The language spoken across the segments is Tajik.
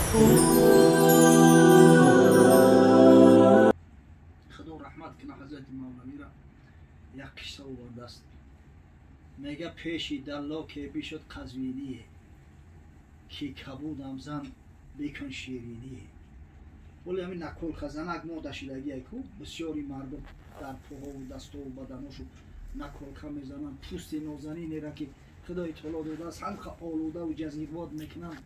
Худо раҳмат кунад Ҳазрати Мавлавиро, як қисса овардааст. Мега пеши даллоке бишуд Қазвиние, ки кабудам зан бикун шириние. Вале ҳамин наколказанак мода шидагие ку бисёри мардум дар поҳову дастову баданошу наколка мезананд, пӯсти нозанинеро ки Худои таоло додааст ҳамха олудаву ҷазибот мекунанд,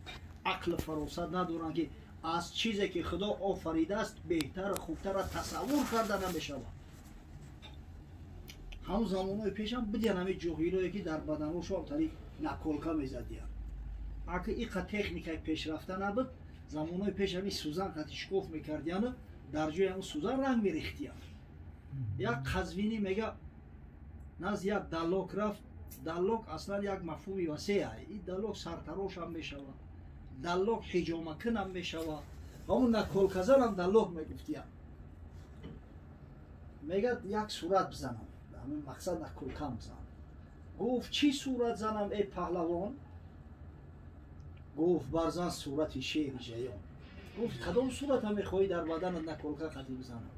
ақлу фаросат надоранд ки аз чизе ки Худо офаридааст беҳтару хубтарро тасаввур карда намешавад. Ҳамун замонҳои пешам бидиҳанд ҳамин ҷоҳилое ки дар баданошо ҳамтари наколка мезадиҳанд. Ака иқа техникаи пешрафта набуд, замонҳои пеш ҳамин сӯзан қати шикоф мекардияну дар ҷои ҳамун сӯзан ранг мерехтиянд. Як Қазвинӣ мега назди як даллок рафт. Даллок аслан як мафҳуми васеъ, ин даллок сартарошам мешавад, даллок ҳиҷомакунам мешавад, ҳамун наколказанам даллок мегуфтиям. Мегад як сурат бизанам, ҳамин мақсад наколкам бизанам. Гуфт чӣ сурат занам эй паҳлавон? Гуфт барзан сурати шери ҷаён. Гуфт кадом сурата мехоҳӣ дар баданат наколка қатӣ бизанам?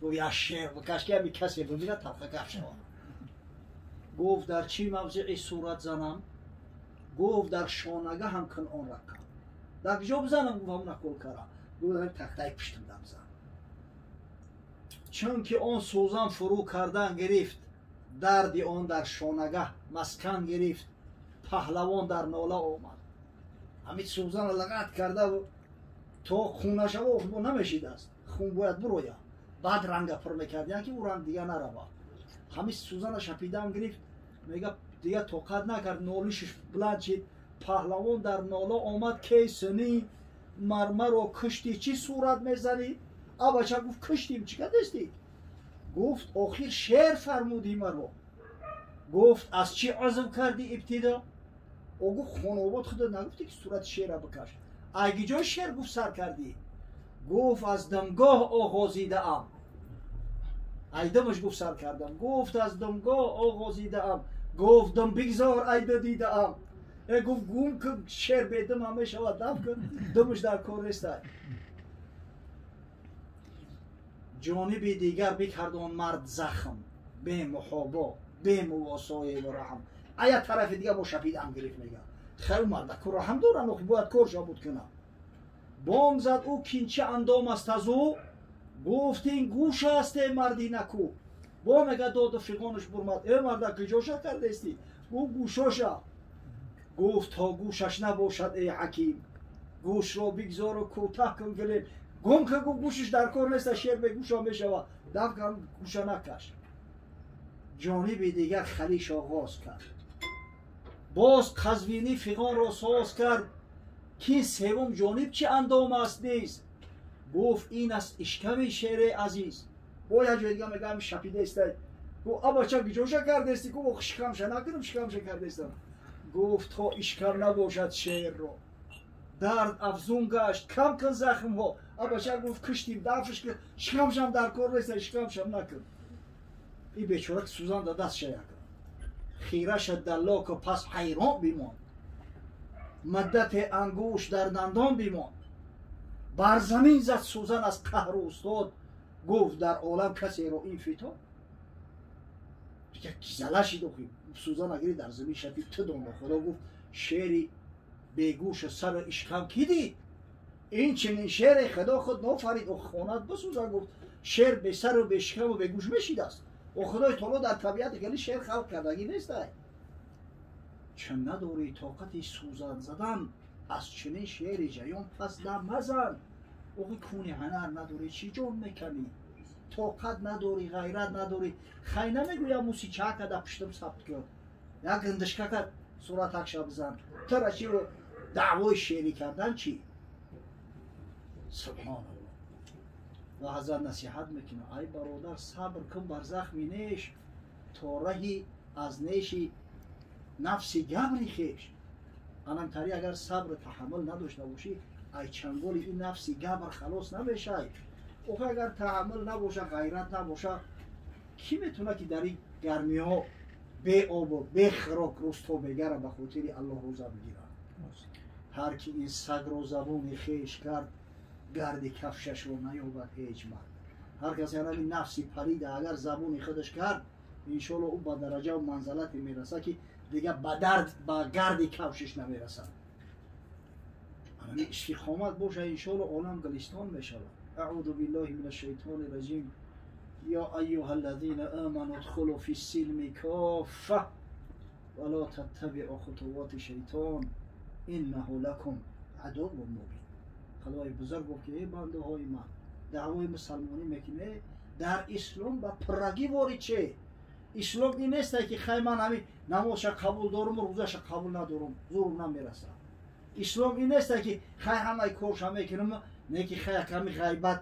Гуфт як шер бикаш ки ҳамин касе бибинад талхакаш шавад. Гуфт дар чӣ мавзеи сурат занам? Гуфт дар шонага ҳам кун он рақам. Дар куҷо бизанам? Гуфт ҳамун наколкара. Гуфт ҳамин тахтаи пуштимда бизан. Чунки он сӯзан фурӯ кардан гирифт, дарди он дар шонага маскан гирифт, паҳлавон дар нола омад. Ҳамин сӯзанро лагат карда то хун нашава намешидааст, хун бояд бурояд. Баъд ранга пур мекардиянд ки ӯ ранг дига наравад. Ҳамин сӯзана шапидан гирифт, мега дига тоқат накард, нолишиш буланд шид. Паҳлавон дар нола омад: кей сунӣ мармаро куштӣ, чӣ сурат мезанӣ? Абача гуфт куштим, чӣ кардастӣ? Гуфт охир шер фармудӣ маро. Гуфт аз чӣ азм кардӣ ибтидо? Ӯ гуфт хонобод худат нагуфтӣ ки сурати шерра бикаш, айгиҷои шер гуфт сар кардӣ? Гуфт аз дамгоҳ оғозидаам. Айдамаш гуфт сар кардам. Гуфт аз дамгоҳ оғозидаам. Гуфт дам бигзор айда дидаам. Э гуфт гум кун, шер бедам ҳам мешавад, дам кун, дамаш дар кор нестай. Ҷониби дигар бикард он мард захм, бемуҳобо, бемувосое ва раҳм. Ая тарафи дига бо шапидаам гирифт. Мега хел мардаку раҳм доранд, охи бояд кор шабуд кунад. Бонг зад ӯ кин чӣ андом аст аз ӯ? Гуфт ин гӯш аст э марди наку. Бо мега доду фиғонаш бурмад: э марда, куҷоша кардестӣ? Гуфт гӯшоша. Гуфт то гӯшаш набошад эй ҳаким, гӯшро бигзору кӯтаҳ кун гилем. Гум ка, гуфт гӯшиш дар кор неста, шер бегӯша мешавад, даф кан, гӯша накаш. Ҷониби дигар халиш оғоз кард, боз Қазвинӣ фиғонро соз кард ки севум ҷониб чӣ андом аст низ? Гуфт ин аст ишками шери азиз. Бо як ҷои дига мега ҳами шапидаистай. Гуфт абача, куҷоша кардестӣ? Гуфт шикамша накунам, шикамша кардестам. Гуфт то ишкам набошад шерро, дард афзун гашт, кам кун захмҳо. Абача гуфт куштим, дафш кун, шикамшам дар кор неста, шикамшам накун. Ин бечора сӯзан да даст шаяк хираша даллоку пас ҳайрон бимонд, муддате ангуш дар дандон бимонд. Бар замин зад сӯзан аз қаҳру устод. Гуфт дар олам касеро ин фито кизала шид. Охи сӯзан агири дар замин шапид, ту доно Худо гуфт шери бегӯшу сару ишкам кӣ дид? Ин чунин шере Худо худ нофарид. О хонат бисӯзан, гуфт шер бесару бешикаму бегӯш мешидааст. О Худои таоло дар табиати хеле шер халқ кардагӣ нестай. Чун надорӣ тоқати сӯзан задан, аз чунин шери ҷаён пас дам мазан. Охи куни ҳанар надорӣ, чӣ ҷон меканӣ? Тоқат надорӣ, ғайрат надорӣ. Хай намегӯям мусичака да пуштам сабт кун, як гиндишкака суратакша бизан, тура чи даъвои шерӣ кардан чӣ? Субҳоналлоҳ. Ва ҳазрат насиҳат мекунад: ай бародар, сабр кун бар захми неш, то раҳи аз неши нафси габри хеш. Анамтари агар сабру таҳаммул надошта бошӣ, ай чанголи ин нафси габр халос намешай. Охи агар таҳаммул набоша, ғайрат набоша, кӣ метавонад ки дар ин гармиҳо бе обу бе хӯрок рӯз то бегара ба хотири Аллоҳ рӯза бигирад? Ҳар ки ин сагро забони хеш кард, гарди кафшашро наёбад ҳеҷ мард. Ҳар касе ҳамин нафси парида агар забони худаш кард, иншоалло ӯ ба дараҷаву манзалате мерасад, ки дига ба дард ба гарди кавшиш намерасад. Ҳамин истиқомат боша, иншоалло олам гулистон мешавад. Аъузу биллаҳи мин ашшайтони раҷим. Ё айюҳа аллазина аману удхулу фи ссилми коффа ва ло таттабиъу хутувати шайтон иннаҳу лакум адуввун мубин. Худои бузург гуфт, ки эй бандаҳои ман, даъвои мусалмонӣ мекунед, дар ислом ба пуррагӣ ворид че. Ислом ин нест, ки хай ман ҳамин намозша қабул дорум, рӯзаша қабул надорум, зурум намерасад. Ислом ин нест, ки хай ҳамаи корша мекунам, не ки хай ками ғайбат,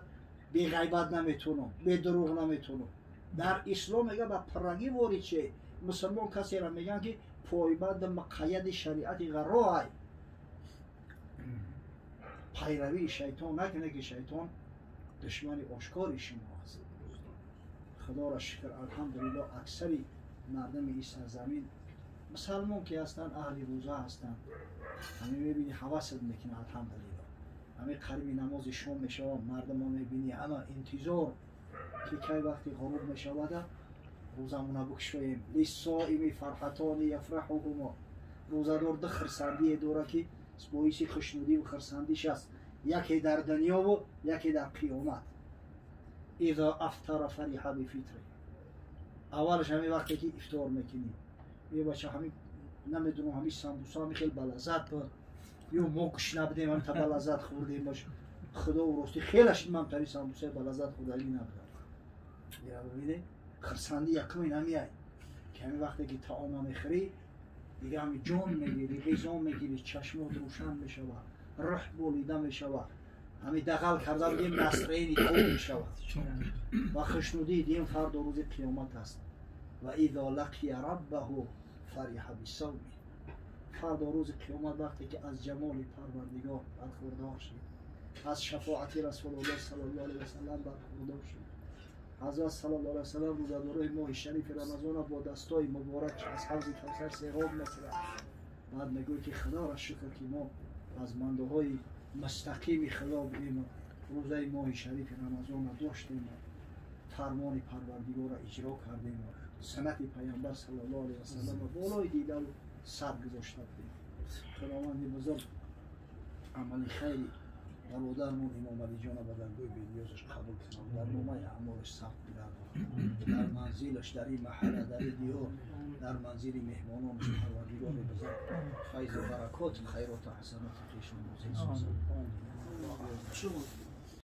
беғайбат наметунам, бедурӯғ наметунам. Дар ислом мега ба пуррагӣ ворид че. Мусулмон касеро мегӯянд, ки пойбанди муқайяди шариати ғарроай, пайравии шайтон накунед, ки шайтон душмани ошкори шумо аст. Худоро шукр, алҳамдулилло, аксари мардами ин сарзамин мусалмон ки ҳастанд, аҳли рӯза ҳастанд. Ҳамин мебинӣ, ҳавасат мекунад, алҳамдулилло. Ҳамин қариби намози шом мешавад, мардумо мебинӣ ҳама интизор, ки кай вақти ғуруб мешавада рӯзамона бикушоем. Лиссоими фарҳатони яфраҳуҳумо. Рӯзадор ду хирсандие дорад, ки боиси хушнудиву хирсандиш аст: яке дар дунёву яке дар қиёмат. Изо афтара фариҳа бифитри. Аввалаш ҳамин вақте ки ифтор мекунӣ, е бача, ҳамин намедонам, ҳамин самбуса ҳамин хел балаззат буд, ё мо гӯшна будем, ҳамин та балаззат хӯрдем. Бош, худо рости хелаш ман тари самбусаи балаззат хӯрдагӣ набудам. Бибинед, хирсандӣ якумин ҳамияй, ки ҳамин вақте ки таома мехӯрӣ, дига ҳами ҷон мегирӣ, ғизо мегирӣ, чашмот рӯшан мешавад, рӯҳ болида мешавад, ҳами дағал карда бигем, настроени хуб мешавад. Ва хушнудии дин фардо рӯзи қиёмат аст. Ва изо лақия раббаҳу фариҳа бисавми. Фардо рӯзи қиёмат вақте ки аз ҷамоли Парвардигор бархӯрдор шид, аз шафоати Расулуллоҳ саллаллоҳу алайҳи васаллам бархӯрдор шид. Ҳазрат саллаллоҳу алайҳи васаллам рӯзадорои моҳи шарифи Рамазона бо дастои муборак аз ҳавзи Кавсар сероб мекунад. Баъд мегӯяд, ки Худоро шукр, ки мо аз бандаҳои мустақими Худо будем, рӯзаи моҳи шарифи Рамазона доштем, фармони Парвардигорро иҷро кардем, суннати Паямбар саллаллоҳу алайҳи васаллам болои дидаву сар гузошта будем. Худованди бузург амали хайри бародармон Имомалиҷона ба даргоҳи бениёзаш қабул кунад, дар номаи аъмолаш сабт бигардонад, дар манзилаш, дар ин маҳалла, дар ин диёр, дар манзили меҳмононаш Парвардигори бузург файзу баракоту хайроту ҳасаноти хешон нозил созад.